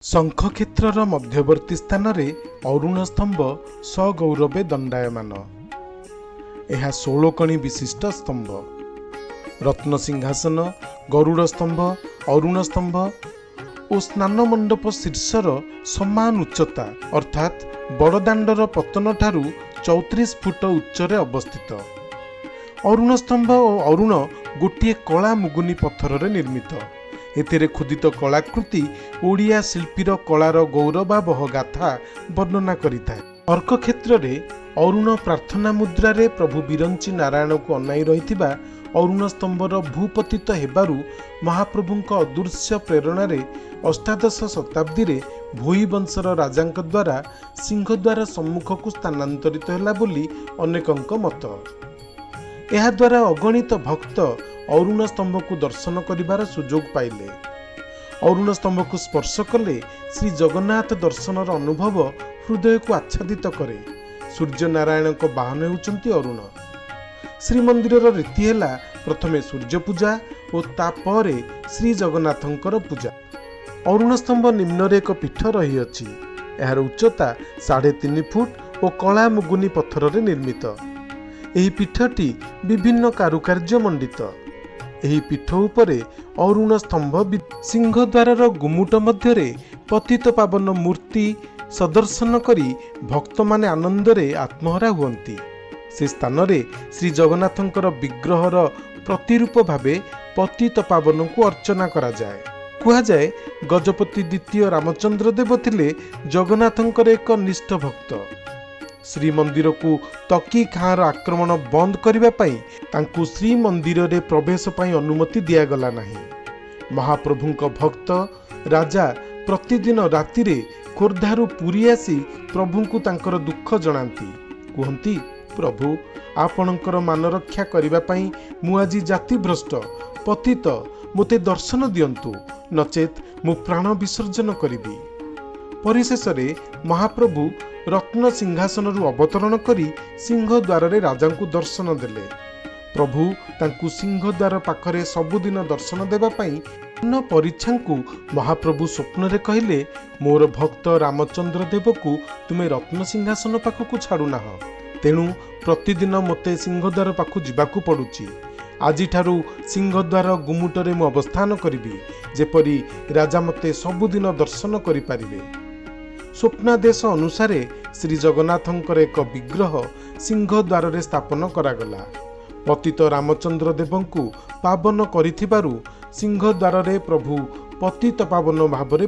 ଶଙ୍ଖକ୍ଷେତ୍ରର ମଧ୍ୟବର୍ତ୍ତୀ ସ୍ଥାନରେ ଅରୁଣ ସ୍ତମ୍ଭ ସଗୌରବେ ଦଣ୍ଡାୟମାନ। ଏହା ଷୋଳକଣି ବିଶିଷ୍ଟ ସ୍ତମ୍ଭ। ରତ୍ନ ସିଂହାସନ, ଗରୁଡ଼ ସ୍ତମ୍ଭ, ଅରୁଣ ସ୍ତମ୍ଭ ଓ ସ୍ନାନ ମଣ୍ଡପ ଶୀର୍ଷର ସମାନ ଉଚ୍ଚତା, ଅର୍ଥାତ୍ ବଡ଼ଦାଣ୍ଡର ପତ୍ତନଠାରୁ 34 ଫୁଟ ଉଚ୍ଚରେ ଅବସ୍ଥିତ। ଅରୁଣ ସ୍ତମ୍ଭ ଓ ଅରୁଣ ଗୋଟିଏ କଳା ମୁଗୁନି ପଥରରେ ନିର୍ମିତ। ଏଥିରେ ଖୋଦିତ କଳାକୃତି ଓଡ଼ିଆ ଶିଳ୍ପୀର କଳାର ଗୌରବାବହ ଗାଥା ବର୍ଣ୍ଣନା କରିଥାଏ। ଅର୍କକ୍ଷେତ୍ରରେ ଅରୁଣ ପ୍ରାର୍ଥନା ମୁଦ୍ରାରେ ପ୍ରଭୁ ବିରଞ୍ଚି ନାରାୟଣକୁ ଅନାଇ ରହିଥିବା ଅରୁଣ ସ୍ତମ୍ଭର ଭୂପତିତ ହେବାରୁ ମହାପ୍ରଭୁଙ୍କ ଅଦୃଶ୍ୟ ପ୍ରେରଣାରେ 18 ଶତାବ୍ଦୀରେ ଭୋଇ ବଂଶର ରାଜାଙ୍କ ଦ୍ୱାରା ସିଂହଦ୍ୱାର ସମ୍ମୁଖକୁ ସ୍ଥାନାନ୍ତରିତ ହେଲା ବୋଲି ଅନେକଙ୍କ ମତ। ଏହାଦ୍ୱାରା ଅଗଣିତ ଭକ୍ତ ଅରୁଣ ସ୍ତମ୍ଭକୁ ଦର୍ଶନ କରିବାର ସୁଯୋଗ ପାଇଲେ। ଅରୁଣ ସ୍ତମ୍ଭକୁ ସ୍ପର୍ଶ କଲେ ଶ୍ରୀ ଜଗନ୍ନାଥ ଦର୍ଶନର ଅନୁଭବ ହୃଦୟକୁ ଆଚ୍ଛାଦିତ କରେ। ସୂର୍ଯ୍ୟନାରାୟଣଙ୍କ ବାହନ ହେଉଛନ୍ତି ଅରୁଣ। ଶ୍ରୀମନ୍ଦିରର ରୀତି ହେଲା ପ୍ରଥମେ ସୂର୍ଯ୍ୟ ପୂଜା ଓ ତାପରେ ଶ୍ରୀ ଜଗନ୍ନାଥଙ୍କର ପୂଜା। ଅରୁଣ ସ୍ତମ୍ଭ ନିମ୍ନରେ ଏକ ପୀଠ ରହିଅଛି। ଏହାର ଉଚ୍ଚତା 3.5 ଫୁଟ ଓ କଳା ମୁଗୁନି ପଥରରେ ନିର୍ମିତ। ଏହି ପୀଠଟି ବିଭିନ୍ନ କାରୁକାର୍ଯ୍ୟ ମଣ୍ଡିତ। ଏହି ପୀଠ ଉପରେ ଅରୁଣ ସ୍ତମ୍ଭ। ସିଂହଦ୍ୱାରର ଗୁମୁଟ ମଧ୍ୟରେ ପତିତ ପାବନ ମୂର୍ତ୍ତି ସଦର୍ଶନ କରି ଭକ୍ତମାନେ ଆନନ୍ଦରେ ଆତ୍ମହରା ହୁଅନ୍ତି। ସେ ସ୍ଥାନରେ ଶ୍ରୀ ଜଗନ୍ନାଥଙ୍କର ବିଗ୍ରହର ପ୍ରତିରୂପ ଭାବେ ପତିତ ପାବନଙ୍କୁ ଅର୍ଚ୍ଚନା କରାଯାଏ। କୁହାଯାଏ, ଗଜପତି ଦ୍ୱିତୀୟ ରାମଚନ୍ଦ୍ର ଦେବ ଥିଲେ ଜଗନ୍ନାଥଙ୍କର ଏକ ନିଷ୍ଠ ଭକ୍ତ। ଶ୍ରୀମନ୍ଦିରକୁ ତକି ଖାଁର ଆକ୍ରମଣ ବନ୍ଦ କରିବା ପାଇଁ ତାଙ୍କୁ ଶ୍ରୀମନ୍ଦିରରେ ପ୍ରବେଶ ପାଇଁ ଅନୁମତି ଦିଆଗଲା ନାହିଁ। ମହାପ୍ରଭୁଙ୍କ ଭକ୍ତ ରାଜା ପ୍ରତିଦିନ ରାତିରେ ଖୋର୍ଦ୍ଧାରୁ ପୁରୀ ଆସି ପ୍ରଭୁଙ୍କୁ ତାଙ୍କର ଦୁଃଖ ଜଣାନ୍ତି। କୁହନ୍ତି, "ପ୍ରଭୁ, ଆପଣଙ୍କର ମାନ ରକ୍ଷା କରିବା ପାଇଁ ମୁଁ ଆଜି ଜାତିଭ୍ରଷ୍ଟ, ପତିତ। ମୋତେ ଦର୍ଶନ ଦିଅନ୍ତୁ, ନଚେତ୍ ମୁଁ ପ୍ରାଣ ବିସର୍ଜନ କରିବି।" ପରିଶେଷରେ ମହାପ୍ରଭୁ ରତ୍ନ ସିଂହାସନରୁ ଅବତରଣ କରି ସିଂହଦ୍ୱାରରେ ରାଜାଙ୍କୁ ଦର୍ଶନ ଦେଲେ। ପ୍ରଭୁ ତାଙ୍କୁ ସିଂହଦ୍ୱାର ପାଖରେ ସବୁଦିନ ଦର୍ଶନ ଦେବା ପାଇଁ ପରିଚ୍ଛାଙ୍କୁ ମହାପ୍ରଭୁ ସ୍ୱପ୍ନରେ କହିଲେ, "ମୋର ଭକ୍ତ ରାମଚନ୍ଦ୍ର ଦେବକୁ ତୁମେ ରତ୍ନ ସିଂହାସନ ପାଖକୁ ଛାଡ଼ୁନାହଁ। ତେଣୁ ପ୍ରତିଦିନ ମୋତେ ସିଂହଦ୍ୱାର ପାଖକୁ ଯିବାକୁ ପଡ଼ୁଛି। ଆଜିଠାରୁ ସିଂହଦ୍ୱାର ଗୁମୁଟରେ ମୁଁ ଅବସ୍ଥାନ କରିବି, ଯେପରି ରାଜା ମୋତେ ସବୁଦିନ ଦର୍ଶନ କରିପାରିବେ।" ସ୍ୱପ୍ନାଦେଶ ଅନୁସାରେ ଶ୍ରୀ ଜଗନ୍ନାଥଙ୍କର ଏକ ବିଗ୍ରହ ସିଂହଦ୍ୱାରରେ ସ୍ଥାପନ କରାଗଲା। ପତିତ ରାମଚନ୍ଦ୍ର ଦେବଙ୍କୁ ପାବନ କରିଥିବାରୁ ସିଂହଦ୍ୱାରରେ ପ୍ରଭୁ ପତିତ ପାବନ ଭାବରେ